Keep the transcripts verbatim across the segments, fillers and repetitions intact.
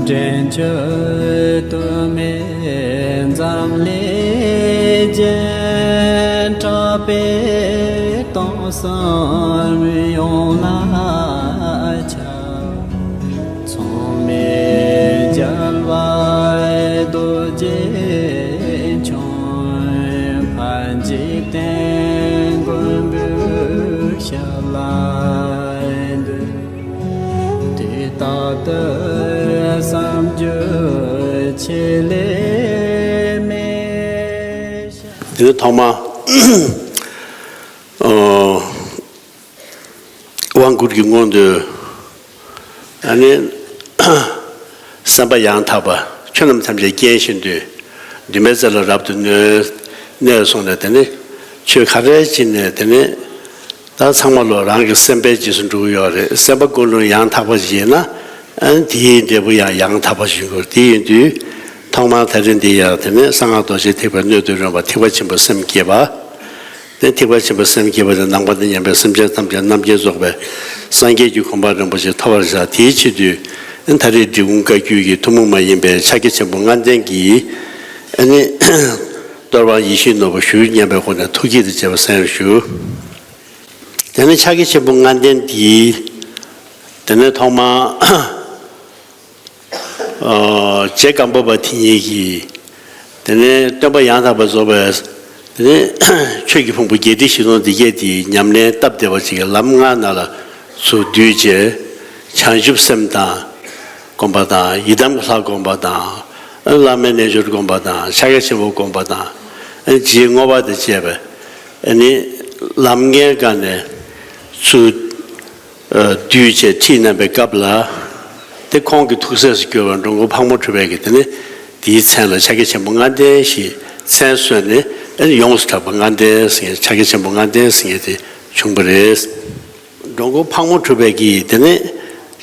དྲིན་ཆེན་དུ་མས་འཛམ་གླིང་རྒྱན། གྲགས་པའི་སྟོང་བསམ་ཡོངས་ལ་ཁྱབ། མཚུངས་མེད་རྒྱལ་བ་རྡོ་རྗེ་འཆང་། ཕར་འཇིག་རྟེན་མགོན་པོའི་ཞབས་ལ་འདུད། དེ་ལྟར་དུ་བསམ་རྒྱུ་ཆེས་ལས་མེད། དེ་ནས་ཐོག་མ། ཨོ། དབང་བསྐུར་གྱི་སྔོན་དུ། ཨ་ནི། སེམས་པ་ཡང་དག་པ། ཆོས་རྣམས་ཐམས་ཅད་རྐྱེན་བཞིན་དུ། འདུན་པའི་རྩེ་ལ་རབ་ཏུ་གནས། གནས་སོང་ནས་དེ་ནི། ཆོས་ག་རེ་བྱས་ནས་དེ་ནི། ད་ཚང་མ་ལོ་རང་གི་སེམས་པའི་རྗེས་སུ་འགྲོ་གི་ཡོད་རེད། སེམས་པ་ཀུན་སློང་ཡང་དག་པ་ཞིག་ཡིན་ན། ཨ་ནི་དེའི་འབྲས་བུ་ཡང་ཡང་དག་པ་ཞིག་འགྱུར། དེ་ཡིན་དུས། ཐོག་མར་ད་རེས་འདི་ཡང་དེ་ནི་གསང་སྔགས་རྡོ་རྗེ་ཐེག་པའི་སྣོད་དུ་རུང་བ་ཐེག་པ་ཆེན་པོའི་སེམས་བསྐྱེད་པ། དེ་ཐེག་པ་ཆེན་པོའི་སེམས་བསྐྱེད་པ་དེ་ནང་པ་དང་མཉམ་པའི་སེམས་ཅན་ཐམས་ཅད་རྣམ་མཁྱེན་རྫོགས་པའི་སངས་རྒྱས་ཀྱི་གོ་འཕང་རིན་པོ་ཆེ་ཐོབ་པར་བྱ། དེའི་ཆེད་དུ་ཨ་ནི་ད་རེས་འབྲི་གུང་བཀའ་བརྒྱུད་ཀྱི་ཐུན་མོང་མ་ཡིན་པའི་ཕྱག་རྒྱ་ཆེན་པོ་ལྔ་ལྡན་གྱི་ཨ་ནི་གཏོར་དབང་ཡིད་བཞིན་ནོར་བུ་ཞུ་སྙམ་པའི་སྒོ་ནས་ཐུགས་བསྐྱེད་དང་བཅས་པ་གསན་རོགས་ཞུ། དེ་ནས་ཕྱག་རྒྱ་ཆེན་པོ་ལྔ་ལྡན་འདིའི། དེ་ནས་ཐོག་མར། ཨོ། རྗེ་སྒམ་པོ་པ་དེ་ཉིད་ཀྱིས། དེ་ནས་སྟོན་པ་ཡང་དག་པར་རྫོགས་པའི། དེ་ནས་ཆོས་ཀྱི་ཕུང་པོ་བརྒྱད་ཁྲི་བཞི་སྟོང་འདི་སྐད་དེ་ཉམས་ལེན་སྟབས་བདེ་བ་ཅིག་གི་ལམ་ལྔ་ནང་ལ་ཚུར་བསྡུས་བྱས། བྱང་ཆུབ་སེམས་དང་། སྒོམ་པ་དང་། ཡི་དམ་གྱི་ལྷ་སྒོམ་པ་དང་། བླ་མའི་རྣལ་འབྱོར་སྒོམ་པ་དང་། ཕྱག་རྒྱ་ཆེན་པོ་སྒོམ་པ་དང་། རྗེས་བསྔོ་བ་དང་བཅས་པའི། ཨ་ནི། ལམ་ལྔའི་སྒང་ནས་ཚུར། བསྡུས་བྱས་ཁྲིད་གནང་བའི་སྐབས་ལ། དེ་ཁོང་གི་ཐུགས་སྲས་སུ་གྱུར་པ་འགྲོ་མགོན་ཕག་མོ་གྲུ་པས་ཀྱིས་དེ་ནི་དེའི་མཚན་ལ་ཕྱག་རྒྱ་ཆེན་པོ་ལྔ་ལྡན་ཞེས་མཚན་གསོལ་ནས། ཨ་ནི་ཡོངས་སུ་གྲགས་པ་ལྔ་ལྡན་ཟེར་མཁན། ཕྱག་རྒྱ་ཆེན་པོ་ལྔ་ལྡན་ཟེར་མཁན་དེ་བྱུང་བ་རེད། འགྲོ་མགོན་ཕག་མོ་གྲུ་པས་ཀྱིས་དེ་ནི་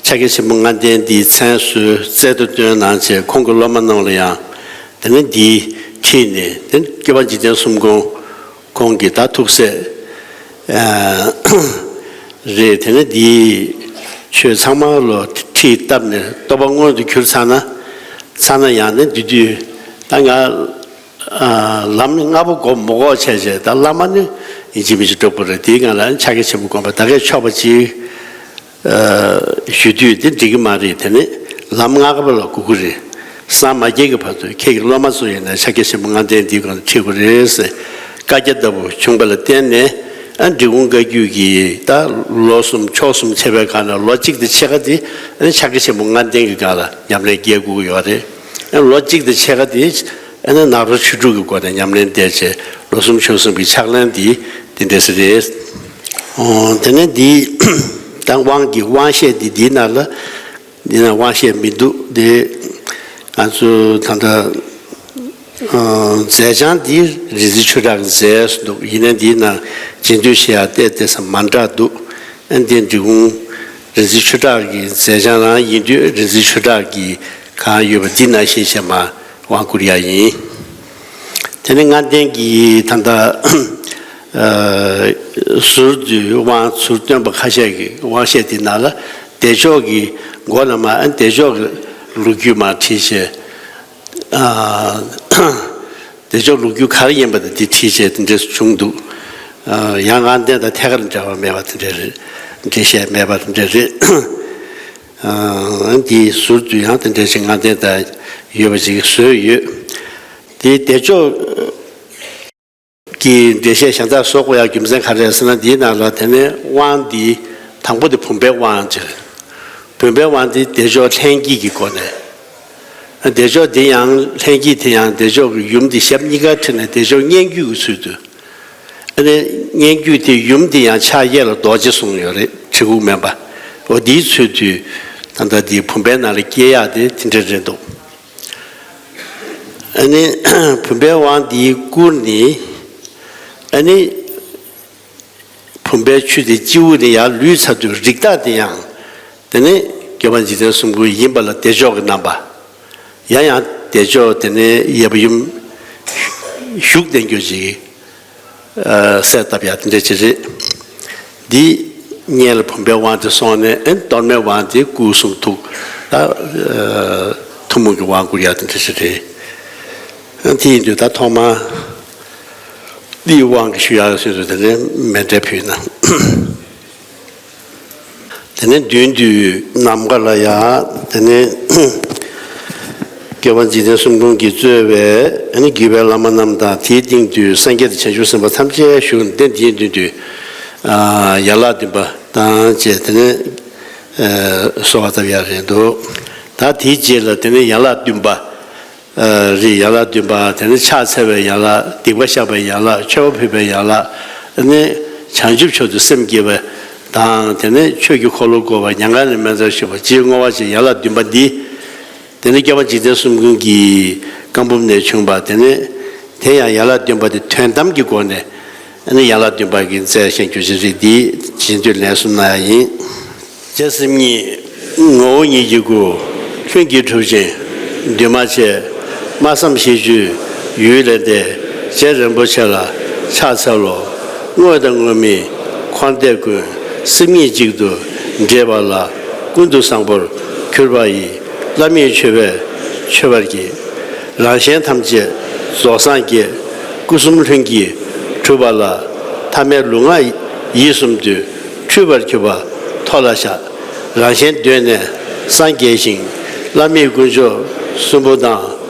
ཕྱག་རྒྱ་ཆེན་པོ་ལྔ་ལྡན་འདིའི་མཚན་གསོལ། རྩལ་དུ་བཏོན་གནང་བྱས། ཁོང་གི་སློབ་མ་རྣམས་ལ་ཡང་དེ་ནི་འདི་ཁྲིད་ནས། དེ་ནི་སྐྱོབ་པ་འཇིག་རྟེན་གསུམ་མགོན་ཁོང་གི་ད་ཐུགས་སྲས། ཨ། རེད། དེ་ནས་འདིའི་ཆོས་ཚང་མ་ལོ་ཁྲིད་བཏབ་ནས་རྟོགས་པ་མངོན་དུ་གྱུར་ཚར་ན། ཚར་ན་ཡང་ནི་འདི་དུས་ད་ང་ཨ་ལམ་ལྔ་པོ་སྒོམ་མ་དགོས་བྱས་བྱས། ད་བླ་མ་ནི་ཡིན་གཅིག་མིན་གཅིག་འགྲོ་དགོས་རེད། དེའི་སྒང་ལ་ཕྱག་རྒྱ་ཆེན་པོ་སྒོམ་པ་ད་གས་ཆོག་པ་ཅིག་ཞུ་དུས་དེ་འགྲིག་གི་མ་རེད། དེ་ནི་ལམ་ལྔ་པ་ལ་སྒུག་གི་རེད། སངས་མ་རྒྱས་ཀྱི་བར་དུ་ཁྱེད་ཀྱི་སློབ་མ་ཚོ་ཡིན་ན་ཕྱག་རྒྱ་ཆེན་པོ་ལྔ་ལྡན་འདིའི་སྒང་ཁྲིད་དགོས་རེད་ཟེར་བཀའ་རྒྱ་ལྟ་བུ་བྱུང་བ་ལ་བརྟེན་ནས། ཨ། འབྲི་གུང་བཀའ་བརྒྱུད་ཀྱི་ད་ལོ་གསུམ་ཕྱོགས་གསུམ་ཕྱེ་བའི་སྒང་ནས་ལོ་གཅིག་དང་ཕྱེད་ཀ་དེ། ཨ་ནི་ཕྱག་རྒྱ་ཆེན་པོ་ལྔ་ལྡན་གྱི་སྒང་ལ་ཉམས་ལེན་རྒྱག་དགོས་ཀྱི་ཡོད་རེད། ཨ་ནི་ལོ་གཅིག་དང་ཕྱེད་ཀ་དེ། ཨ་ནི་ནཱ་རོ་ཆོས་དྲུག་གི་སྒོ་ནས་ཉམས་ལེན་བསྡད་བྱས། ལོ་གསུམ་ཕྱོགས་གསུམ་གྱི་ཕྱག་ལེན་འདི་འདི་འདྲ་ཞིག་རེད། ཨོ། དེ་ནས་འདི་ད་དབང་གི་དབང་བཤད་འདི་འདིའི་ནང་ལ། འདི་ན་དབང་བཤད་མི་འདུག་འདི་ང་ཚོ་ད་ལྟ་ཨ་མཛད་བྱང་འདི་རིག་འཛིན་ཆོས་གྲགས་ཀྱིས་མཛད་འདུག་ཡིན་ན་འདིའི་ནང་རྗེས་ཟློས་བྱེད་ཡག་ཏོག་ཙམ་མ་འདྲ་འདུག་ཨ་འདི་འབྲི་གུང་རིག་འཛིན་ཆོས་གྲགས་ཀྱི་མཛད་བྱང་རང་ཡིན་དུས། རིག་འཛིན་ཆོས་གྲགས་ཀྱིས་གང་ཡོད་པ་འདི་ནང་བཞིན་བྱས་མར་དབང་བསྐུར་ཡག་ཡིན། དེ་ནས་ལྔ་ལྡན་གྱི་ད་ལྟ་ཨ་ཟུར་དུ་དབང་ཟུར་བཏོན་པ་ཁ་ཤས་ཀྱི་དབང་བཤད་དེ་ནང་ལ། བདེ་མཆོག་གི་མགོ་ལ་མར་ཨ་བདེ་མཆོག་གི་ལོ་རྒྱུས་མར་བྲིས་བྱས། ཨ་བདེ་མཆོག་ལོ་རྒྱུས་ག་རེ་ཡིན་པ་དང་དེ་བྲིས་བྱས་དེ་འདྲས་བྱུང་འདུག་ཨ་ཡང་ལྔ་ལྡན་དང་ཐད་ཀར་འབྲེལ་བ་མེད་པ་དེ་འདྲས་རེད། འགྲེལ་བཤད་མེད་པ་དེ་འདྲས་རེད། ཨ་འདིའི་ཟུར་དུ་ཡང་དེ་འདྲས་ཅིག་ལྔ་ལྡན་དང་ཡོད་པ་ཅིག་བཟོས་ཡོད། དེའི་བདེ་མཆོག་གི་འགྲེལ་བཤད་གཞན་དག་བཟོ་དགོས་ཡག་རྒྱུ་མཚན་ག་རེ་རེད་ཟེར་ན། འདིའི་ནང་ལ་དེ་ནས་དབང་འདི་དང་པོ་དེ་བུམ་པའི་དབང་ཅིག་བུམ་པའི་དབང་འདི་བདེ་མཆོག་ལྷན་སྐྱེས་ཀྱི་སྒོ་ནས། བདེ་མཆོག་འདི་ཡང་ལྷན་སྐྱེས་དེ་ཡང་བདེ་མཆོག་གི་ཡུམ་འདི་ཞབས་གཉིས་ཀ་ཁྲིད་ནས་བདེ་མཆོག་སྙན་བརྒྱུད་ཀྱི་ཚུལ་དུ། ཨ་ནི་སྙན་བརྒྱུད་དེ་ཡུམ་དེ་ཡང་ཕྱག་གཡས་ལ་རྡོ་རྗེ་གསུངས་ཡོད་རེད། གྲི་གུག་མེ་འབར། འོ་འདིའི་ཚུལ་དུ་ད་ལྟ་འདི་བུམ་པའི་ནང་ལ་སྐྱེ་ཡག་དེ་དེ་འདྲ་རེད་འདུག་ཨ་ནི་བུམ་པའི་དབང་འདིའི་སྐུ་ནི། ཨ་ནི་བུམ་པའི་ཆུ་དེ་སྤྱི་བོ་ནས་ཡར་ལུས་ཚར་དུས་རིགས་བདག་དེ་ཡང་དེ་ནི་སྐྱོབ་པ་འཇིག་རྟེན་གསུམ་མགོན་ཡིན་པ་ལ་བདེ་མཆོག་གི་རྣམ་པ། ཡང་ཡང་བདེ་མཆོག་དེ་ནི་ཡབ་ཡུམ་བཞུགས་བསྡད་རྒྱུ་ཅིག་ཨ་གསལ་བཏབ་ཡག་དེ་འདྲ་ཅིག་རེད། འདི་སྔོན་ལ་བུམ་པའི་དབང་དེ་སོང་ནས། ཨ་གཏོར་མའི་དབང་དེ་སྐུ་གསུང་ཐུགས། ད་ཨ་ ཀུན་སློང་གི་དབང་བསྐུར་ཡག་དེ་འདྲ་ཞིག་རེད། དེ་ཡིན་དུས་ད་ཐོག་མར་འདིའི་དབང་གི་ཞུ་ཡག་ཟེར་དུས་དེ་ནས་མཎྜལ་ཕུལ་ན། དེ་ནས་མདུན་དུ་ནམ་མཁའ་ལ་ཡང་དེ་ནས་སྐྱོབ་པ་འཇིག་རྟེན་གསུམ་མགོན་གྱིས་གཙོས་པའི་ཨ་ནི་བརྒྱུད་པའི་བླ་མ་རྣམས་དང་དེའི་སྟེང་དུ་སངས་རྒྱས་དང་བྱང་ཆུབ་སེམས་དཔའ་ཐམས་ཅད་བཞུགས་ནས་དེའི་མདུན་དུ་ཡན་ལག་བདུན་པ་དང་བཅས་དེ་ནས་གསོལ་བ་བཏབ་ཡག་རེད་འདུག་ད་དེའི་རྗེས་ལ་དེ་ནས་ཡན་ལག་བདུན་པ། རེད། ཡན་ལག་བདུན་པ་དེ་ནི་ཕྱག་འཚལ་བའི་ཡན་ལག་སྡིག་པ་བཤགས་པའི་ཡན་ལག་མཆོད་པ་ཕུལ་བའི་ཡན་ལག་ནི་བྱང་ཆུབ་མཆོག་ཏུ་སེམས་བསྐྱེད་པ་དང་དེ་ནི་ཆོས་ཀྱི་འཁོར་ལོ་བསྐོར་བ་མྱ་ངན་ལས་མི་འདའ་བར་བཞུགས་པ་སྤྱིའི་བསྔོ་བ་བཅས་ཡན་ལག་བདུན་པ་འདི། དེ་ནི་སྐྱོབ་པ་འཇིག་རྟེན་གསུམ་མགོན་གྱི་བཀའ་འབུམ་ནས་བྱུང་བ་དེ་ནི་དེ་ཡང་ཡན་ལག་བདུན་པ་དེ་དོན་དམ་གྱི་སྒོ་ནས། ཨ་ནི་ཡན་ལག་བདུན་པ་གི་མཛད་བཞིན་རྒྱུ་ཆེན་རིགས་འདི་རྗེས་ཟློས་ལན་གསུམ་གནང་ཡག་ཡིན། རྗེ་སེམས་ཉིད། ངོ་བོ་ཉིད་ཀྱི་སྐུ། ལྷུན་གྱིས་གྲུབ་ཅིང་འདུས་མ་བྱས། སྨྲ་བསམ་ཤེས་བརྗོད་ཡུལ་ལས་འདས། རྗེ་རིན་པོ་ཆེ་ལ་ཕྱག་འཚལ་ལོ། དངོས་དང་དངོས་མེད་འཁོར་འདས་ཀུན། སེམས་ཉིད་གཅིག་ཏུ་འདྲེས་པ་ལ། ཀུན་ཏུ་བཟང་པོར་གྱུར་པ་ཡི། བླ་མེད་མཆོད་པས་མཆོད་པར་བགྱི། རང་གཞན་ཐམས་ཅད་རྫོགས་སངས་རྒྱས། སྐུ་གསུམ་ལྷུན་གྱིས་གྲུབ་པ་ལ། ཐ་མལ་ལུས་ངག་ཡིད་གསུམ་དུ། འཁྲུལ་པར་གྱུར་པ་མཐོལ་ལོ་བཤགས། རང་གཞན་གདོད་ནས་སངས་རྒྱས་ཤིང་། བླ་མེད་དཀོན་མཆོག་གསུམ་པོ་དང་།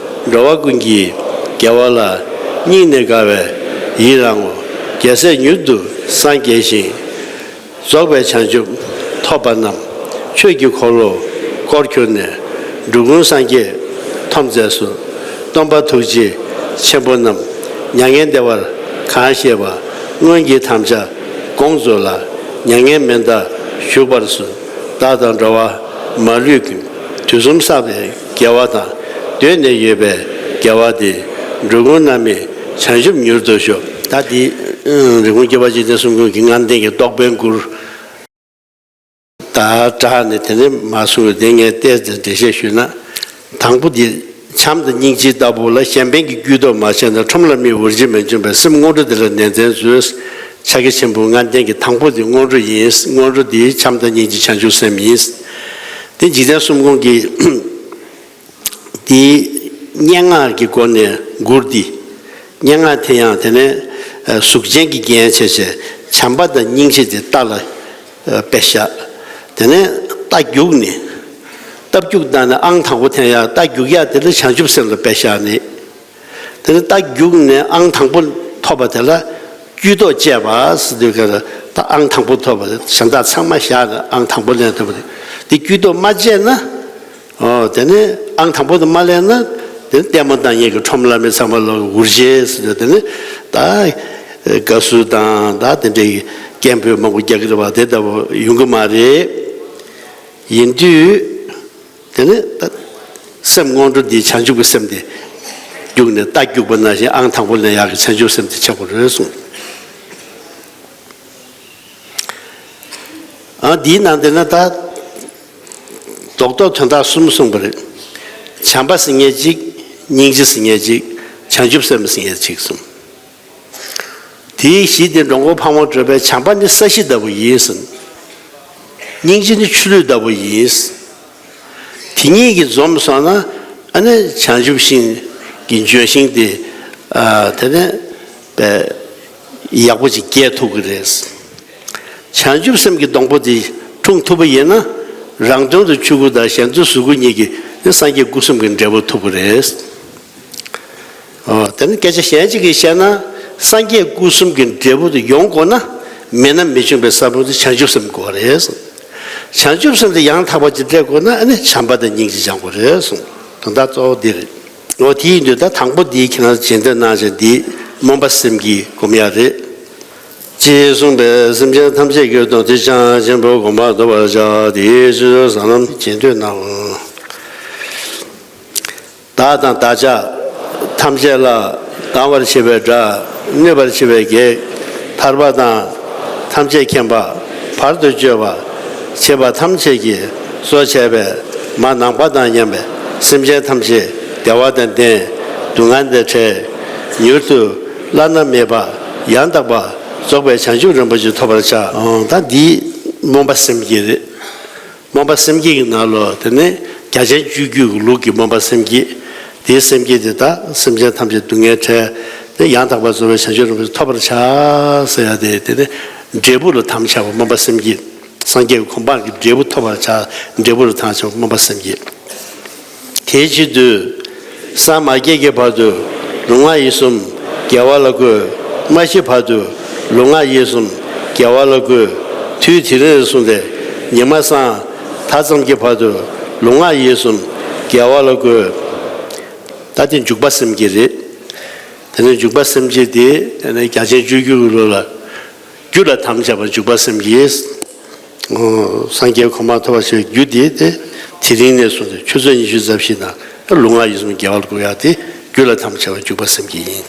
འགྲོ་བ་ཀུན་གྱི་དགེ་བ་ལ། སྙིང་ནས་དགའ་བའི་ཡི་རང་ངོ་། རྒྱལ་སྲས་མྱུར་དུ་སངས་རྒྱས་ཤིང་། རྫོགས་པའི་བྱང་ཆུབ་ཐོབ་པ་རྣམས། ཆོས་ཀྱི་འཁོར་ལོ་བསྐོར་གྱུར་ནས། འགྲོ་ཀུན་སངས་རྒྱས་ཐོབ་མཛད་སོ། སྟོན་པ་ཐུགས་རྗེ་ཆེན་པོ་རྣམས། མྱ་ངན་འདས་པར་གང་བཞེད་པ། སྔོན་གྱི་དམ་བཅའ་དགོངས་རྫོགས་ལ། མྱ་ངན་མི་འདའ་བཞུགས་པར་གསོལ། བདག་དང་འགྲོ་བ་མ་ལུས་ཀུན། དུས་གསུམ་བསགས་པའི་དགེ་བ་དང་། གདོད་ནས་ཡོད་པའི་དགེ་བ་དེ། འགྲོ་ཀུན་རྣམ་སྨིན་བྱང་ཆུབ་མྱུར་དུ་ཤོག་ད་འདི་རི་ཀོན་སྐྱོབ་པ་འཇིག་རྟེན་གསུམ་མགོན་གྱི་ལྔ་ལྡན་གྱི་རྟོགས་པའི་མགུར། ད་དྲག་ནས་དེ་ནས་མ་གསུངས་པའི་དེ་ངས་བལྟས་ཏེ་འགྲེལ་བཤད་ཞུས་ན། དང་པོ་འདི་བྱམས་དང་སྙིང་རྗེ་ལྟ་བུ་ལ་གཞན་ཕན་གྱི་དཀྱུས་ཐོག་མ་བྱས་ན་ཁྲོམ་ལ་མི་འུར་ཇི་མི་འཇོམས་པའི་སེམས་སྔོན་འགྲོ་དེ་ལ་ནན་ཏན་མཛོད། ཕྱག་རྒྱ་ཆེན་པོ་ལྔ་ལྡན་གྱི་དང་པོ་དེ་སྔོན་འགྲོ་ཡིན། སྔོན་འགྲོ་འདི་བྱམས་དང་སྙིང་རྗེ་བྱང་ཆུབ་སེམས་ཡིན། དེ་འཇིག་རྟེན་གསུམ་མགོན་གྱི་དེའི་སྙན་ངག་གི་སྒོ་ནས་མགུར་འདི། སྙན་ངག་དེ་ཡང་དེ་ནས་གཟུགས་ཅན་གྱི་རྒྱན་བྱས་བྱས་བྱམས་པ་དང་སྙིང་རྗེ་དེ་རྟ་ལ་དཔེ་བཞག་དེ་ནས་རྟ་རྒྱུག་ནས་རྟ་རྒྱུག་བཏང་ནས་ཨང་དང་པོ་འཐེན་ཡག་རྟ་རྒྱུག་ཡག་དེ་ལ་བྱང་ཆུབ་སེམས་ལ་དཔེ་བཞག་ནས། དེ་ནས་རྟ་རྒྱུག་ནས་ཨང་དང་པོ་ཐོབ་པ་དེ་ལ་དཀྱུས་ཐོག་བཅད་པ་ཟེར་དུས་ཀ་ལ་ད་ཨང་དང་པོ་ཐོབ་པ་གཞན་དག་ཚང་མ་བཞག་ནས་ཨང་དང་པོ་ལེན་ཐུབ་པ་དེ་དཀྱུས་ཐོག་མ་བཅད་ན། ཨོ། དེ་ནས་ཨང་དང་པོ་དེ་མ་ལེན་ན། དེ་ནས་ལྟད་མོ་ལྟ་མཁན་གྱི་ཁྲོམ་ལ་མི་ཚང་མ་ལ་འུར་བྱེད་ཟེར་ཏེ་དེ་ནས་ད་དགའ་བསུ་དང་ད་དེ་འདྲའི་སྐད་འབོད་མང་པོ་རྒྱག་གི་རེད་པ། དེ་ལྟ་བུ་ཡོང་གི་མ་རེད། ཡིན་དུས་དེ་ནས་ད་སེམས་སྔོན་འགྲོ་འདི་བྱང་ཆུབ་ཀྱི་སེམས་དེ་རྒྱུགས་ནས་རྟ་རྒྱུག་པ་ནང་བཞིན་ཨང་དང་པོ་ལེན་ཡག་གི་བྱང་ཆུབ་སེམས་དེ་ཆགས་པ་རེད་གསུངས། ཨ། འདིའི་ནང་དེ་ན་ད་རྡོག་རྡོག་དོན་དག་གསུམ་གསུངས་པ་རེད། བྱམས་པ་ཟེར་མཁན་གཅིག་སྙིང་རྗེ་ཟེར་མཁན་གཅིག་བྱང་ཆུབ་སེམས་ཟེར་མཁན་གཅིག་གསུངས། དེའི་གཞི་དེ་འགྲོ་མགོན་ཕག་མོ་གྲུ་པའི་བྱམས་པ་ནི་ས་གཞི་ལྟ་བུ་ཡིན་ཟེར། སྙིང་རྗེ་ནི་ཆུ་ལུད་ལྟ་བུ་ཡིན་ཟེར། དེ་གཉིས་ཀྱིས་འཛོམས་སོང་ན་ཨ་ནི་བྱང་ཆུབ་ཤིང་གི་ལྗོན་ཤིང་དེ། ཨ། དེ་ནས་པའི་ཡག་པོ་ཅིག་རྒྱས་ཐུབ་ཀྱི་རེད། བྱང་ཆུབ་སེམས་ཀྱི་སྡོང་པོ་དེ་འཁྲུངས་ཐུབ་པ་ཡིན་ན། རང་དོན་དུ་ཆོས་སྐུ་དང་གཞན་དོན་གཟུགས་སྐུ་གཉིས་ཀྱི་ནི་སངས་རྒྱས་སྐུ་གསུམ་གྱི་འབྲས་བུ་ཐོབ་ཀྱི་རེད། ཨོ། དེ་ནི་སྐད་ཆ་གཞན་གཅིག་གིས་བཤད་ན། སངས་རྒྱས་སྐུ་གསུམ་གྱི་འབྲས་བུ་དེ་ཡོང་དགོས་ན། མེད་ན་མི་འབྱུང་བའི་ས་བོན་དེ་བྱང་ཆུབ་སེམས་དགོས་རེད། བྱང་ཆུབ་སེམས་དེ་ཡང་དག་པ་ཅིག་སྤྲད་དགོས་ན་ཨ་ནི་བྱམས་པ་དང་སྙིང་རྗེ་སྦྱང་དགོས་རེད་གསུངས། དོན་དག་གཙོ་བོ་འདི་རེད། འོ། དེ་ཡིན་དུས་ད་དང་པོ་འདིའི་ཁྱེད་རང་རྗེས་ཟློས་གནང་བྱས་འདི་སྨོན་པ་སེམས་བསྐྱེད་སྒོམ་ཡག་རེད། ཅེས་གསུངས་པས་སེམས་ཅན་ཐམས་ཅད་ཀྱི་དོན་དེ་བྱང་ཆེན་པོ་སྒོམ་པར་འདོད་པར་བྱ། དེའི་ཕྱིར་ཟབ་ལམ་རྗེས་ཟློས་གནང་། བདག་དང་བདག་ཅག་ཐམས་ཅད་ལ། སྡང་བར་བྱེད་པའི་དགྲ། གནོད་པར་བྱེད་པའི་བགེགས། ཐར་པ་དང་ཐམས་ཅད་མཁྱེན་པ། བར་དུ་གཅོད་པ། བྱེད་པ་ཐམས་ཅད་ཀྱིས་གཙོ་བྱས་པའི་མ་ནམ་མཁའ་དང་མཉམ་པའི་སེམས་ཅན་ཐམས་ཅད་བདེ་བ་དང་ལྡན། སྡུག་བསྔལ་དང་བྲལ། མྱུར་དུ་བླ་ན་མེད་པ་ཡང་དག་པ་རྫོགས་པའི་བྱང་ཆུབ་རིན་པོ་ཆེ་ཐོབ་པར་བྱ། ཨོ། ད་འདི་སྨོན་པ་སེམས་བསྐྱེད་རེད། སྨོན་པ་སེམས་བསྐྱེད་ཀྱི་ནང་ལོགས་དེ་ནས་ རྒྱ་ཆེན་སྤྱོད་བརྒྱུད་ཀྱི་ལུགས་ཀྱི་སྨོན་པ་སེམས་བསྐྱེད། དེའི་སེམས་བསྐྱེད་དེ་དག་སེམས་ཅན་ཐམས་ཅད་སྡུག་བསྔལ་བྲལ་ཏེ་ཡང་དག་པར་རྫོགས་པའི་བྱང་ཆུབ་རིན་པོ་ཆེ་ཐོབ་པར་བྱ་ཟེར་ཡ་དེ། དེ་ནི་འབྲས་བུ་ལ་དམ་བཅའ་བ་སྨོན་པ་སེམས་བསྐྱེད། སངས་རྒྱས་ཀྱི་གོ་འཕང་གི་འབྲས་བུ་ཐོབ་པར་བྱ། འབྲས་བུ་ལ་དམ་བཅའ་བ་སྨོན་པ་སེམས་བསྐྱེད། དེའི་ཕྱིར་དུ། སངས་མ་རྒྱས་ཀྱི་བར་དུ་ལུས་ངག་ཡིད་གསུམ་དགེ་བ་ལ་བཀོལ། མ་ཤི་བར་དུ་ལུས་ངག་ཡིད་གསུམ་དགེ་བ་ལ་བཀོལ། དུས་དེ་རིང་ནས་བཟུང་སྟེ་ཉི་མ་སང་ད་ཙམ་གྱི་བར་དུ་ལུས་ངག་ཡིད་གསུམ་དགེ་བ་ལ་བཀོལ། ད་དེ་འཇུག་པ་སེམས་བསྐྱེད་རེད། དེ་ནས་འཇུག་པ་སེམས་བསྐྱེད་དེ་དེ་ནས་རྒྱ་ཆེན་སྤྱོད་བརྒྱུད་ཀྱི་ལུགས་ལ། རྒྱུ་ལ་དམ་བཅའ་བ་འཇུག་པ་སེམས་བསྐྱེད། སངས་རྒྱས་གོ་འཕང་ཐོབ་པར་བྱེད་པའི་རྒྱུ་དེ་དེ་དེ་རིང་ནས་བཟུང་སྟེ་ཆུ་ཚོད་ཉི་ཤུ་རྩ་བཞི་ནང་ལུས་ངག་ཡིད་གསུམ་དགེ་བ་ལ་བཀོལ་ཡག་དེ་རྒྱུ་ལ་དམ་བཅའ་བ་འཇུག་པ་སེམས་བསྐྱེད་ཡིན།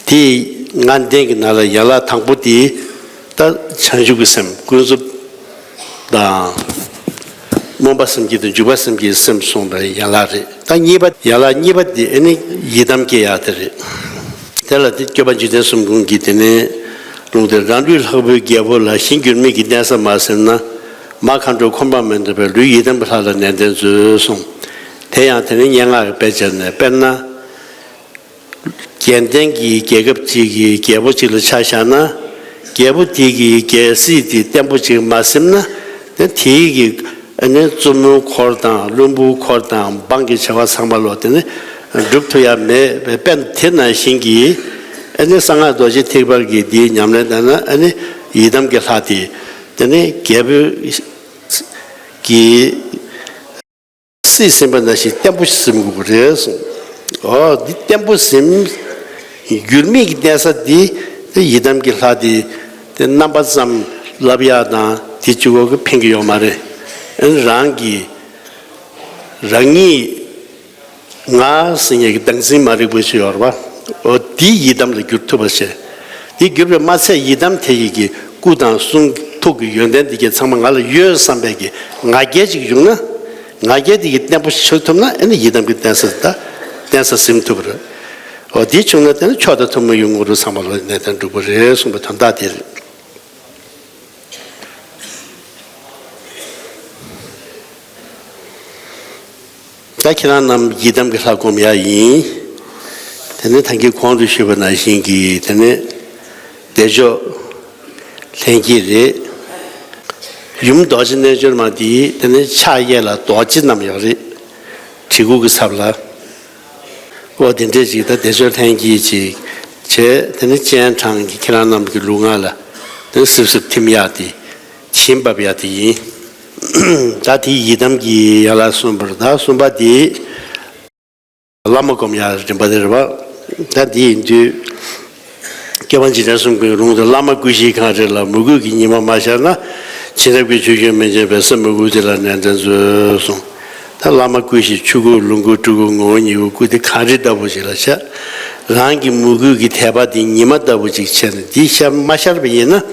དེ་ལྔ་ལྡན་གྱི་ནང་ལ་ཡན་ལག་དང་པོ་དེ་ད་བྱང་ཆུབ་ཀྱི་སེམས་ཀུན་རྫོབ་དང་། སྨོན་པ་སེམས་བསྐྱེད་དང་འཇུག་པ་སེམས་བསྐྱེད་སེམས་གསུངས་པའི་ཡན་ལག་རེད། ད་གཉིས་པ་ཡན་ལག་གཉིས་པ་དེ་ཨ་ནི་ཡི་དམ་བསྐྱེད་ཡག་དེ་རེད། དེ་ལ་དེ་སྐྱོབ་པ་འཇིག་རྟེན་གསུམ་མགོན་གྱི་དེ་ནས་ལུང་དེ། རང་ལུས་ལྷག་པའི་རྒྱལ་པོ་ལ། ཞིང་འགྱུར་མེད་ཀྱི་གནས་ས་མ་ཟིན་ན། མ་མཁའ་འགྲོ་འཁོར་འབངས་མི་འདོར་བའི། ལུས་ཡི་དམ་གྱི་ལྷ་ལ་ནན་ཏན་མཛོད་གསུངས། དེ་ཡང་དེ་ནི་སྙན་ངག་གི་དཔེ་བྱས་ནས་དཔེར་ན། རྒྱལ་ལྡན་གྱི་རྒྱལ་ཁབ་ཅིག་གི་རྒྱལ་པོ་ཅིག་ལ་ཆ་བཞག་ན། རྒྱལ་པོ་དེ་གི་རྒྱལ་སྲིད་དེ་བརྟན་པོ་ཅིག་མ་ཟིན་ན། དེ་དེའི་གི་ཨ་ནི་བཙུན་མོའི་འཁོར་དང་བློན་པོའི་འཁོར་དང་འབངས་ཀྱི་བྱ་བ་ཚང་མ་ལོ་དེ་ནི་སྒྲུབ་ཐུབ་ཡ་མེད་པའི་དཔེ་དེ་ནང་བཞིན་གྱི། ཨ་ནི་གསང་སྔགས་རྡོ་རྗེ་ཐེག་པ་གི་དེའི་ཉམས་ལེན་དང་ན་ཨ་ནི་ཡི་དམ་གྱི་ལྷ་དེ་དེ་ནི་རྒྱལ་པོའི་གི་སྲིད་ཟིན་པ་ནང་བཞིན་བརྟན་པོ་ཟིན་དགོས་པ་རེད་གསུངས། འོ་འདི་བརྟན་པོ་ཟིན། འགྱུར་མེད་ཀྱི་གནས་ས་འདི་ཡི་དམ་གྱི་ལྷ་འདི་དེ་རྣམ་པ་ཙམ་ལབ་ཡག་དང་དེ་གཅིག་པོ་གིས་ཕན་གྱི་ཡོད་མ་རེད། ཨ་ནི་རང་གི་རང་ཉིད་ང་ཟེར་མཁན་གྱི་བདག་འཛིན་མ་རིག་པ་ཞིག་ཡོད་རེད་པ། འོ་འདི་ཡི་དམ་ལ་བསྒྱུར་ཐུབ་པ་བྱས། འདི་བསྒྱུར་བས་མ་ཚད་ཡི་དམ་དེ་ཡི་གི་སྐུ་དང་གསུང་ཐུགས་ཀྱི་ཡོན་ཏན་འདི་གའི་ཚང་མ་ང་ལ་ཡོད་བསམ་པའི་གི་ང་རྒྱལ་ཅིག་བྱུང་ན། ང་རྒྱལ་དེ་གི་བརྟན་པོ་ཆགས་ཐུབ་ན་ཨ་ནི་ཡི་དམ་གྱི་བརྟན་ས་ད་བརྟན་ས་ཟིན་ཐུབ་པ་རེད། འོ་འདི་བྱུང་ན་དེ་ནི་མཆོག་དང་ཐུན་མོང་གི་དངོས་གྲུབ་ཚང་མ་ལ་གནས་དང་འགྲུབ་པ་རེད་གསུངས་པའི་དོན་དག་དེ་རེད། ད་ཁྱེད་རང་རྣམས་ཡི་དམ་གྱི་ལྷ་སྒོམ་ཡག་ཡིན། དེ་ནས་ད་གིན་གོང་དུ་ཞུས་པ་ནང་བཞིན་གྱི་དེ་ནས་བདེ་མཆོག་ལྷན་སྐྱེས་རེད། ཡུམ་རྡོ་རྗེ་རྣལ་འབྱོར་མ་དེ་དེ་ནས་ཕྱག་གཡས་ལ་རྡོ་རྗེ་བསྣམས་ཡོད་རེད། གྲི་གུག་གི་ཚབ་ལ། འོ་དེ་འདྲས་ཅིག་ད་བདེ་མཆོག་ལྷན་སྐྱེས་ཅིག་བྱས། དེ་ནི་སྤྱན་དྲངས་ཀྱི་ཁྱེད་རང་རྣམས་ཀྱི་ལུས་ངག་ལ་དེ་སིབ་སིབ་ཐིམ་ཡག་དེ་བྱིན་འབབ་ཡག་དེ་ཡིན། ད་དེ་ཡི་དམ་གྱི་ཡན་ལག་གསུམ་པར་ད་གསུམ་པ་དེ་བླ་མ་སྒོམ་ཡག་རིམ་པ་དེ་རེད་པ། ད་དེ་ཡིན་དུས་སྐྱོབ་པ་འཇིག་རྟེན་གསུམ་མགོན་ལུང་དུ་བླ་མ་སྐུ་བཞིའི་གངས་རི་ལ། མོས་གུས་ཀྱི་ཉི་མ་མ་ཤར་ན། བྱིན་རླབས་ཀྱི་ཆུ་རྒྱུན་མི་འབྱིན་པའི། སེམས་མོས་གུས་དེ་ལ་ནན་ཏན་མཛོད་གསུངས། ད་བླ་མ་སྐུ་བཞི་ཆོས་སྐུ་ལོངས་སྐུ་སྤྲུལ་སྐུ་ངོ་བོ་ཉིད་སྐུ་སྐུ་དེ་གངས་རི་ལྟ་བུ་ཞིག་ལ་ཤར། རང་གི་མོས་གུས་ཀྱི་དད་པ་དེ་ཉི་མ་ལྟ་བུ་ཅིག་བྱས་ནས་འདི་ཤར་མ་ཤར་བ་ཡིན་ན།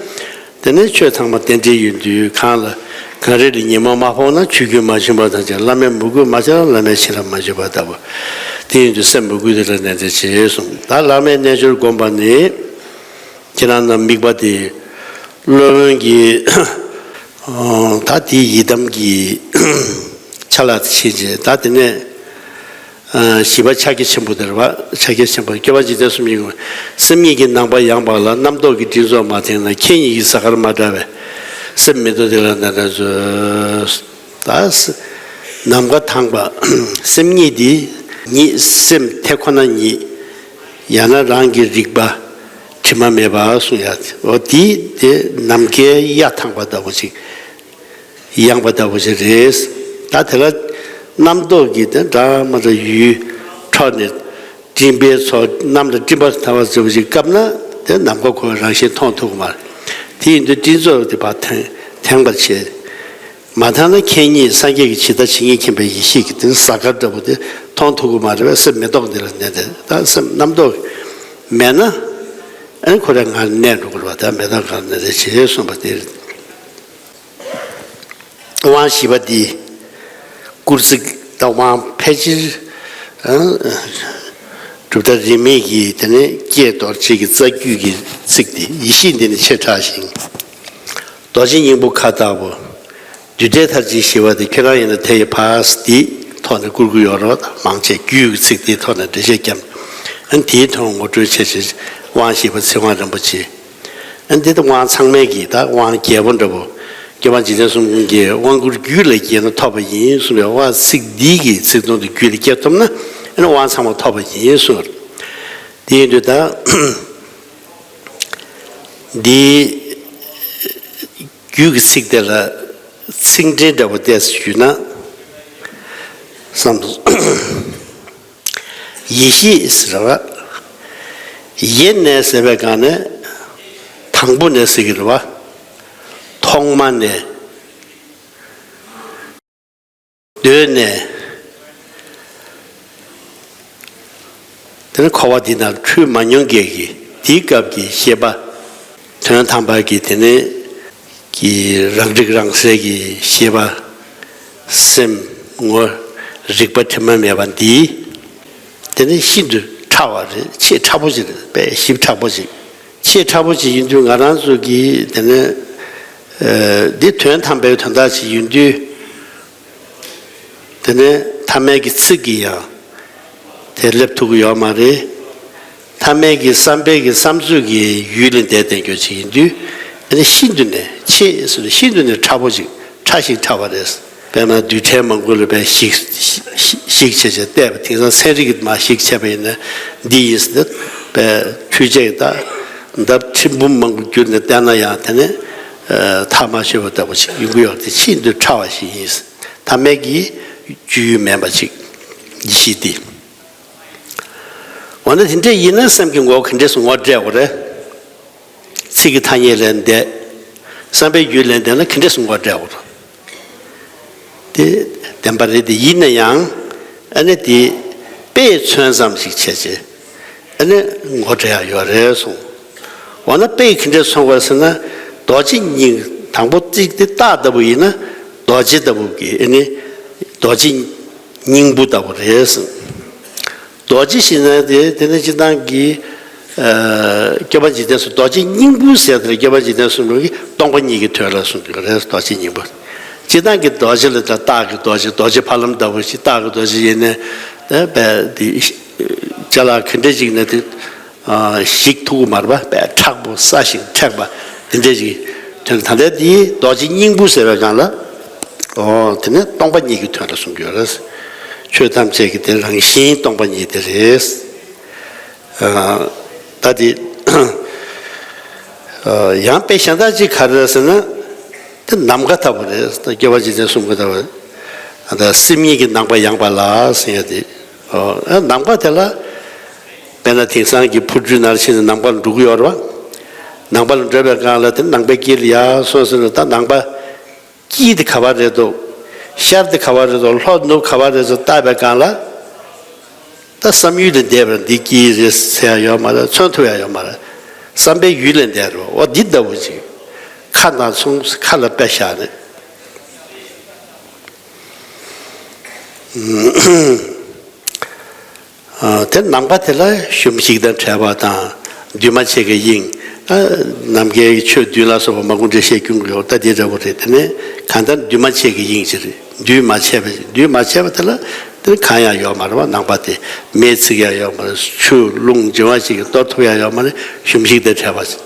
དེ་ནས་ཆོས་ཚང་མ་རྟེན་འབྲེལ་ཡོད་དུས་གང་ལ་གངས་རི་ལ་ཉི་མ་མ་ཕོག་ན་ཆུ་རྒྱུན་མ་ཞུམ་པ་དང་བཅས། བླ་མའི་མོས་གུས་མ་ཤར་ན་བླ་མའི་བྱིན་རླབས་མ་འཇུག་པ་ལྟ་བུ། དེ་ཡིན་དུས་སེམས་མོས་གུས་དེ་ལ་ནན་ཏན་བྱེད་གསུངས། ད་བླ་མའི་རྣལ་འབྱོར་བསྒོམ་པ་ནི། ཁྱེད་རང་རྣམས་དམིགས་པ་དེ་སློབ་དཔོན་གྱི་ད་དེའི་ཡི་དམ་གྱི་ཆ་ལག་ཕྱིན་རྗེས་ད་དེ་ནས་བཞི་པ་ཕྱག་རྒྱ་ཆེན་པོ་དེ་རེད་པ། ཕྱག་རྒྱ་ཆེན་པོ་སྐྱོབ་པ་འཇིག་རྟེན་གསུམ་མགོན། སེམས་ཉིད་ཀྱི་ནམ་མཁའ་ཡངས་པ་ལ། རྣམ་རྟོག་གི་སྤྲིན་ཚོགས་མ་ཐེངས་ན། ཁྱེད་ཉིད་ཀྱི་གཟའ་སྐར་མ་འདྲ་བས། སེམས་མི་རྟོག་དེ་ལ་ནན་ཏན་མཛོད། ད་ནམ་མཁའ་དྭངས་པ། སེམས་ཉིད་དེ་ཉིད་སེམས་དེ་ཁོ་ན་ཉིད། ཡང་ན་རང་གི་རིག་པ་དྲི་མ་མེད་པ་གསུང་ཡ། འོ་དེ་དེ་ནམ་མཁའི་གཡའ་དྭངས་པ་ལྟ་བུ་ཅིག་ཡངས་པ་ལྟ་བུ་ཞིག་རེད། ད་དེ་ལ་རྣམ་རྟོག་གི་དེ་འདྲ་མ་འདྲ་ཡུལ་འཕྲོ་ནས་སྤྲིན་པའི་ཚོགས་གནམ་ལ་སྤྲིན་པ་འདྲ་བ་ལྟ་བུ་ཞིག་བཀབ་ན་དེ་ནམ་མཁའ་ཁོ་རང་བཞིན་མཐོང་ཐུབ་ཀྱི་མ་རེད། དེ་ཡིན་དུས་སྤྲིན་ཚོགས་དེ་ཕར་དེངས་དེངས་པར་བྱེད། མ་དེངས་ན་ཁྱེད་ཉིད་སངས་རྒྱས་ཀྱི་ཇི་ལྟར་ཇི་སྙེད་མཁྱེན་པའི་ཡེ་ཤེས་ཀྱི་དེ་གཟའ་སྐར་འདྲ་བོ་དེ་མཐོང་ཐུབ་ཀྱི་མ་རེད་པས། སེམས་མི་རྟོག་འདི་ལ་གནས་ཏེ་ད་སེམས་རྣམ་རྟོག་མེད་ན་ཨ་ནི་ཁོ་རང་ངར་གནས་འགྲོ་གི་རེད་པ། ད་མེད་ན་གང་ནས་རེད་ཅེས་གསུངས་པ་དེ་རེད། དབང་བཞི་པ་འདི་སྐུལ་ཚིག་ད་དབང་ཕལ་ཆེར་ཨ་གྲུབ་མཐའ་རིས་མེད་ཀྱི་དེ་ནས་ཀྱེ་རྡོ་རྗེ་གི་རྩ་རྒྱུད་ཀྱི་ཚིག་འདི་ཡེ་ཤེས་འདི་ནི་ཆེར་གྲགས་ཤིང་། རྡོ་རྗེ་སྙིང་པོ་ཁ་ལྟ་བུ། རྡུལ་བྲལ་མཐར་ཕྱིན་ཞི་བ་དེ་ཁྱེད་རང་ཡིན་ན་དེ་ཡི་ཕར་འདིའི་ཐོག་ནས་བསྐུར་གྱི་ཡོད་རེད། མང་ཆེ་རྒྱུད་ཀྱི་ཚིག་དེའི་ཐོག་ནས་འགྲེལ་བཤད་བརྒྱབ། ཨ་ནི་དེའི་ཐོག་ངོ་སྤྲོད་བྱས་བྱས་དབང་བཞི་པ་ཚིག་དབང་རིན་པོ་ཆེ། ཨ་ནི་འདི་ལྟ་དབང་ཚང་མའི་གི་ད་དབང་རྒྱལ་པོ་འདྲ་པོ། སྐྱོབ་པ་འཇིག་རྟེན་གསུམ་མགོན་གྱི་དབང་བསྐུར་རྒྱུད་ལ་སྐྱེས་ན་ཐོབ་པ་ཡིན་གསུངས་པའི་དབང་ཚིག་འདི་གི་ཚིག་དོན་དེ་རྒྱུད་ལ་སྐྱེ་ཐུབ་ན། ཨ་ནི་དབང་ཚང་མ་ཐོབ་པ་ཡིན་གསུངས། དེ་ཡིན་དུས་ད་འདི་རྒྱུད་ཀྱི་ཚིག་དེ་ལ་ཚིག་འགྲེལ་འདྲ་པོ་བལྟས་ཞུས་ན། བསམ་དུ། ཡེ་ཤེས་ཟེར་བ། ཡེ་ནས་ཟེར་བའི་སྒང་ནས། དང་པོ་ནས་ཟེར་གྱི་རེད་བ། ཐོག་མ་ནས། གདོད་ནས། དེ་ནི་འཁོར་བ་འདི་ན་འཁྲུལ་མ་མྱོང་མཁན་གྱི་དེའི་སྐབས་ཀྱི་ཤེས་པ། དོན་དམ་པ་གི་དེ་ནི་གི་རང་རིག་རང་གསལ་གྱི་ཤེས་པ། སེམས་ངོ་། རིག་པ་དྲི་མ་མེད་པ་འདི། དེ་ནི་ཤིན་ཏུ་ཕྲ་བ་རེད། ཆེས་ཕྲ་པོ་ཅིག་རེད། དཔེ་ཞིབ་ཕྲ་པོ་ཅིག་ཆེས་ཕྲ་པོ་ཅིག་ཡིན་དུས་ང་རང་ཚོ་གིས་དེ་ནི། ཨ། འདི་དོན་དམ་པའི་དོན་དག་ཅིག་ཡིན་དུས། དེ་ནས་ཐ་མལ་གྱི་ཚིག་གིས་ཡང་དེ་སླེབས་ཐུབ་ཀྱི་ཡོད་མ་རེད། ཐ་མལ་གྱི་བསམ་པའི་གི་བསམ་ཚོད་ཀྱི་ཡུལ་ལས་འདས་བསྡད་རྒྱུ་ཅིག་ཡིན་དུས། ཨ་ནི་ཤིན་ཏུ་ནས་ཆེས་ཟེར་ན་ཤིན་ཏུ་ནས་ཕྲ་པོ་ཅིག་ཕྲ་ཞིང་ཕྲ་བ་རེད། དཔེར་ན་རྡུལ་ཕྲན་མང་པོ་ལ་དཔེ་ཞིག་ཞིག་བྱས་བྱས་བལྟས་པ། དེང་སང་ཚན་རིག་གིས་མར་ཞིག་བྱས་པ་ཡིན་ན་འདི་ཡིན་ཟེར་ན། དཔེ་འཕྲུལ་ཆས་ཀྱིས་ད་འདབ་ཆེན་པོ་མང་པོ་བསྒྱུར་ནས་བལྟས་ན་ཡང་དེ་ནས་ཐག་མ་ཆོད་པ་ལྟ་བུ་ཞིག་ཡོང་གི་ཡོད་དེ། ཤིན་ཏུ་ཕྲ་བ་ཞིག་ཡིན། ཐ་མལ་གྱི་སྤྱོད་ཡུལ་མིན་པ་ཅིག་ཡེ་ཤེས་དེ། འོ་ན་དེ་འདྲ་ཡིན་ན་སེམས་ཀྱི་ངོ་བོ་ག་འདྲས་སུ་ངོ་སྤྲད་དགོས་རེད། ཚིག་གི་ཐ་སྙད་ལས་འདས། བསམ་པའི་རྒྱུད་ལས་འདས་ན་ག་འདྲས་སུ་ངོ་སྤྲད་དགོས་རེད། དེ་བདེན་པ་རེད། དེ་ཡིན་ན་ཡང་ཨ་ནི་དེ་དཔེས་མཚོན་ཙམ་ཞིག་བྱས་བྱས། ཨ་ནི་ངོ་སྤྲད་ཡག་ཡོད་རེད་གསུངས། འོ་ན་དཔེ་ག་འདྲས་མཚོན་དགོས་ཟེར་ན། རྡོ་རྗེ་སྙིང་། དང་པོ་ཚིག་དེ་རྟགས་ལྟ་བུ་ཡིན་ན་རྡོ་རྗེ་ལྟ་བུ་གི། ཨ་ནི་རྡོ་རྗེ་སྙིང་པོ་ལྟ་བུ་རེད་གསུངས། རྡོ་རྗེ་ཞེས་ན་དེ་དེ་ནི་སྤྱིར་བཏང་གི། ཨ། སྐྱོབ་པ་འཇིག་རྟེན་གསུམ། རྡོ་རྗེ་སྙིང་པོ་ཟེར་དེ་སྐྱོབ་པ་འཇིག་རྟེན་གསུམ་གྱི་སྟོང་པ་ཉིད་ཀྱི་དོན་ལ་གསུངས་ཡོད་རེད། རྡོ་རྗེ་སྙིང་པོ། སྤྱིར་བཏང་གི་རྡོ་རྗེ་ལ་ད་རྟགས་ཀྱི་རྡོ་རྗེ། རྡོ་རྗེ་ཕ་ལམ་ལྟ་བུ་ཞིག་རྟགས་ཀྱི་རྡོ་རྗེ་ཡིན་ནའི། ཨ། དཔེ་དེ་ཅ་ལག་ག་འདྲ་ཅིག་ནས་དེ། ཨ། ཞིག་ཐུབ་ཀྱི་མ་རེད་པ། དཔེ་མཁྲེགས་པོ་སྲ་ཞིང་མཁྲེགས་པ་དེ་འདྲ་ཅིག་དོན། ད་ལྟ་དེའི་རྡོ་རྗེ་སྙིང་པོ་ཟེར་བའི་སྒང་ལ། ཨོ། དེ་ནི་སྟོང་པ་ཉིད་ཀྱི་དོན་ལ་གསུངས་ཡོད་རེད། ཆོས་ཐམས་ཅད་ཀྱི་དེ་རང་བཞིན་སྟོང་པ་ཉིད་དེ་རེད། ཨ། ད་དེ། ཨ། ཡང་དཔེ་གཞན་དག་ཅིག་ག་རེ་རེད་ཟེར་ན། དེ་ནམ་མཁའ་ལྟ་བུ་རེད། སྐྱོབ་པ་འཇིག་རྟེན་གསུམ་གྱི་ལྟ་བུ། ད་སེམས་ཉིད་ཀྱི་ནམ་མཁའ་ཡངས་པ་ལ་ཟེར་ཡ་དེ། ཨོ། ནམ་མཁའ་དེ་ལ། དཔེར་ན་དེང་སང་གི་འཕུར་གྲུའི་ནང་ཕྱིན་ནས་ནམ་མཁའ་ལ་འགྲོ་གི་ཡོད་རེད་བ། ནམ་མཁའ་ལ་འགྲོ་བའི་སྒང་ལ་དེ་ནམ་མཁའི་དཀྱིལ་ལ་ཡར་སོང་ཟེར་ན། ད་ནམ་མཁའ་དཀྱིལ་དེ་ག་པར་རེད་འདུག་ཤར་དེ་ག་པར་རེད་འདུག་ལྷོ་ནུབ་ག་པར་རེད་འདུག་བལྟ་བའི་སྒང་ལ། ད་བསམ་ཡུལ་ལས་འདས་པར་འདི་དཀྱིལ་རེད་ཟེར་ཡ་ཡོད་མ་རེད། མཚོན་ཐུབ་ཡ་ཡོད་མ་རེད། བསམ་པའི་ཡུལ་ལས་འདས་རེད་བ། འོ་འདི་ལྟ་བུ་ཅིག་ཁ་ནང་མཚུངས། ཁ་ལ་དཔེ་བཞག་ནས། ཨ། དེ་ནམ་མཁའ་དེ་ལ་གཞོམ་གཞིག་དང་བྲལ་བ་དང་། འདུས་མ་བྱས་ཀྱི་དབྱིངས། ཨ། ནམ་མཁའི་ཆོས་བདུན་ལ་སོགས་པ་མང་པོ་འགྲེལ་བཤད་སྐྱོན་གྱི་ཡོད། ད་དེ་འདྲ་པོ་རེད། དེ་ནས་གང་ལྟར་འདུས་མ་བྱས་ཀྱི་དབྱིངས་ཅིག་རེད། འདུས་མ་བྱས་པ། འདུས་མ་བྱས་པ་དེ་ལ་དེ་གང་ཡང་ཡོད་མ་རེད་བ། ནམ་མཁའ་དེ་མེས་ཚིག་ཡང་ཡོད་མ་རེད། ཆུ་རླུང་འབྱུང་བ་ཞིག་གིས་གཏོར་ཐུབ་ཡང་ཡོད་མ་རེད། གཞོམ་གཞིག་དང་བྲལ་བ་ཅིག་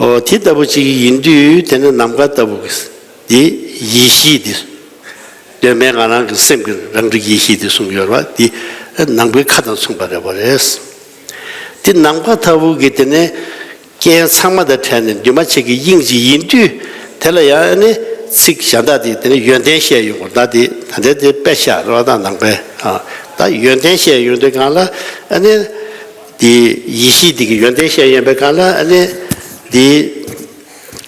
ཨོ། དེ་ལྟ་བུ་ཅིག་ཡིན་དུས་དེ་ནི་ནམ་མཁའ་ལྟ་བུ་གི་དེ་ཡེ་ཤེས་དེ། གདོད་མའི་ང་རང་གི་སེམས་ཀྱི་རང་རིག་ཡེ་ཤེས་དེ་གསུངས་ཡོད་རེད་བ། དེ་ནམ་མཁའི་ཁ་དང་མཚུངས་པ་རེད་བ་རེད། དེ་ནམ་མཁའ་ལྟ་བུ་གི་དེ་ནི་རྐྱེན་ཚང་མ་དང་བྲལ་ནས་འདུས་མ་བྱས་ཀྱི་དབྱིངས་ཅིག་ཡིན་དུས། དེ་ལ་ཡང་ཨ་ནི་ཚིག་གཞན་དག་དེ་དེ་ནི་ཡོན་ཏན་བཤད་ཡོང་བར། ད་དེ་ད་ལྟའི་དེ་དཔེ་བཞག་རེད་བ། ད་ནམ་མཁའི། ཨ། ད་ཡོན་ཏན་བཤད་ཡོང་དུས་སྒང་ལ་ཨ་ནི། དེ་ཡེ་ཤེས་དེ་གི་ཡོན་ཏན་བཤད་ཡོང་བའི་སྒང་ལ་ཨ་ནི། དེ་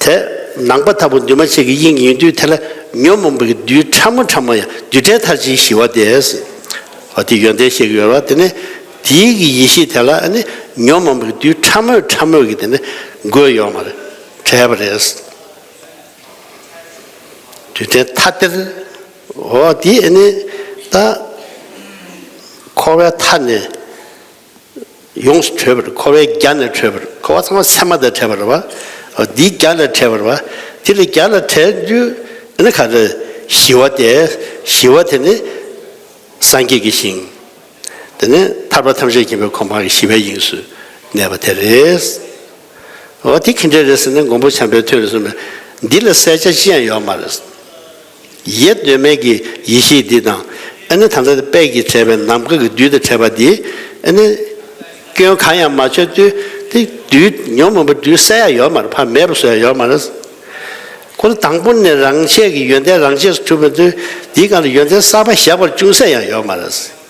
དེ་ནམ་མཁའ་ལྟ་བུ་འདུས་མ་བྱས་ཀྱི་དབྱིངས་ཡིན་དུས། དེ་ལ་ཉོན་མོངས་པའི་རྡུལ་ཕྲ་མོ་ཕྲ་མོ་ཡང་རྡུལ་བྲལ་མཐར་ཕྱིན་ཞི་བ་སྟེ། འོ་དེ་ཡོན་ཏན་བཤད་ཀྱི་ཡོད་རེད་བ། དེ་ནི་དེའི་གི་ཡེ་ཤེས་དེ་ལ་ཨ་ནི་ཉོན་མོངས་པའི་རྡུལ་ཕྲ་མོ་ཕྲ་མོ་གི་དེ་ནི་འགོས་ཡོད་མ་རེད། བྲལ་བ་རེད། རྡུལ་བྲལ་ཐ་དད། འོ་དེ་ཨ་ནི་ད་འཁོར་བའི་མཐའ་ནས་ཡོངས་སུ་གྲོལ་བར། འཁོར་བའི་རྒྱ་ནས་གྲོལ་བར། འཁོར་བ་ཚང་མ་མཚན་མ་དང་བྲལ་བ་རེད་བ། འདིའི་རྒྱ་ལས་བྲལ་བ་རེད་བ། དེ་ལས་རྒྱ་ལས་བྲལ་དུས་ ཨ་ནི་ག་རེ། ཞི་བ་སྟེ། ཞི་བ་དེ་ནི་སངས་རྒྱས་ཀྱི་ཞིང་། དེ་ནི་ཐར་པ་ཐམས་ཅད་མཁྱེན་པའི་གོ་འཕང་གི་ཞི་བའི་དབྱིངས་སུ་གནས་པ་དེ་རེད། འོ་དེ་ག་འདྲ་རེད་ཟེར་ན། མགོན་པོ་བྱམས་པའི་ཐུགས་ལ་གསུངས་པས། འདི་ལ་གསལ་ཆ་ཅི་ཡང་ཡོད་མ་རེད། ཡེ་གདོད་མའི་གི་ཡེ་ཤེས་འདི་དང་། ཨ་ནི་ད་ལྟ་དཔལ་གྱིས་བྲིས་པའི་ནམ་མཁའ་གི་རྡུལ་དང་བྲལ་བ་འདི། ཨ་ནི་སྐྱོན་གང་ཡང་མ་ཆགས་དུས་དེ་རྡུལ་ཉོན་མོངས་པའི་རྡུལ་གསལ་ཡ་ཡོད་མ་རེད། ཕར་མེད་པ་བཟོ་ཡ་ཡོད་མ་རེད། ཁོ་ལ་དང་པོ་ནས་རང་ཆས་ཀྱི་ཡོན་ཏན་རང་ཆས་སུ་གྲུབ་པའི་དུས། འདིའི་སྒང་ལ་ཡོན་ཏན་གསར་པ་བཞག་པར་ཅུང་ཟད་ཡང་ཡོད་མ་རེད།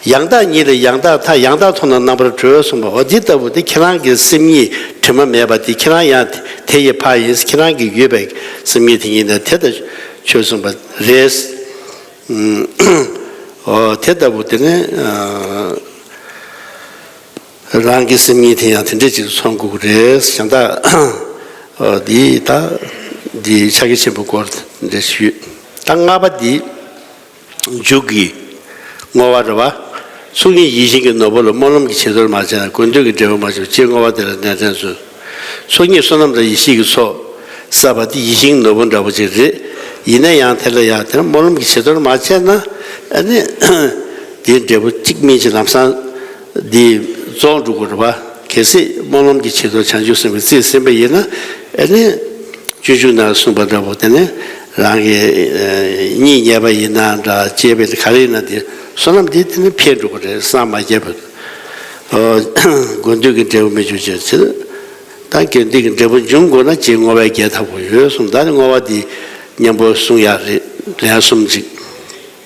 ཡང་དག་ཉིད་ལ་ཡང་དག་མཐའ། ཡང་དག་མཐོང་ན་རྣམ་པར་གྲོལ་གསུངས་པ། འོ་འདི་ལྟ་བུ་དེ་ཁྱེད་རང་གི་སེམས་ཉིད་དྲི་མ་མེད་པ་དེ། ཁྱེད་རང་ཡང་དེ་ཡི་ཕ་ཡིན། ཁྱེད་རང་གི་ཡོད་པའི་སེམས་ཉིད་དེ་ཉིད་ནི་དེ་ལྟར་ཆོས་གསུངས་པ་རེད། ཨུམ། འོ་དེ་ལྟ་བུ་དེ་ནི། ཨ། རང་གི་སེམས་ཉིད་དེ་ཡང་དེ་འདྲ་ཅིག་མཚོན་དགོས་ཀྱི་རེད། གཞན་དག་འོ་འདི་ད་འདི་ཕྱག་རྒྱ་ཆེན་པོའི་སྐོར་འདི་ཞུས། ད་ལྔ་པ་འདི། མཇུག་གི་བསྔོ་བ་རེད་བ། ཚོགས་གཉིས་ཡིད་བཞིན་གྱི་ནོར་བུ་ལ། སྨོན་ལམ་གྱི་བྱི་དོར་མ་བྱས་ན། དགོས་འདོད་ཀྱི་འབྲས་བུ་མ་བྱུང་། ཅེས་བསྔོ་བ་དེ་ལ་ནན་ཏན་བཟོས། ཚོགས་གཉིས་བསོད་ནམས་དང་ཡེ་ཤེས་ཀྱི་ཚོགས་བསགས་པ་དེ་ཡིད་བཞིན་གྱི་ནོར་བུ་འདྲ་པོ་ཅིག་རེད། ཡིན་ན་ཡང་དེ་ལ་ཡང་དེ་སྨོན་ལམ་གྱི་བྱི་དོར་མ་བྱས་ན། ཨ་ནི་དེའི་འབྲས་བུ་གཅིག་མིན་གཅིག་ལམ་སང་འདི་རྫོགས་འགྲོ་གི་རེད་བ། གལ་སྲིད་སྨོན་ལམ་གྱི་བྱི་དོར་བྱང་ཆུབ་སེམས་དཔའི་རྩིས་ཟིན་པ་ཡིན་ན། ཨ་ནི། སྤྱོད་འཇུག་ནང་གསུངས་པ་འདྲ་པོ་དེ་ནི། རང་གི་ཨ་གཉིད་ཉལ་བ་ཡིན་ན་འདྲ། སྐྱེས་པའི་ག་རེ་ཡིན་ན་དེ་བསོད་ནམས་དེ་དེ་ནི་འཕེལ་འགྲོ་གི་རེད། སངས་མ་རྒྱས་བར་དུ། ཨོ། དགོས་འདོད་ཀྱི་འབྲས་བུ་མི་འབྱུང་ཕྱིར། ད་དགོས་འདོད་ཀྱི་འབྲས་བུ་འབྱུང་དགོས་ན། ཅེས་བསྔོ་བས་རྒྱས་ཐབས་པོ་ཡོད་གསུངས། ད་ནི་བསྔོ་བ་འདི་མཉམ་པོ་གསུང་ཡག་རེད། ལན་གསུམ་ཅིག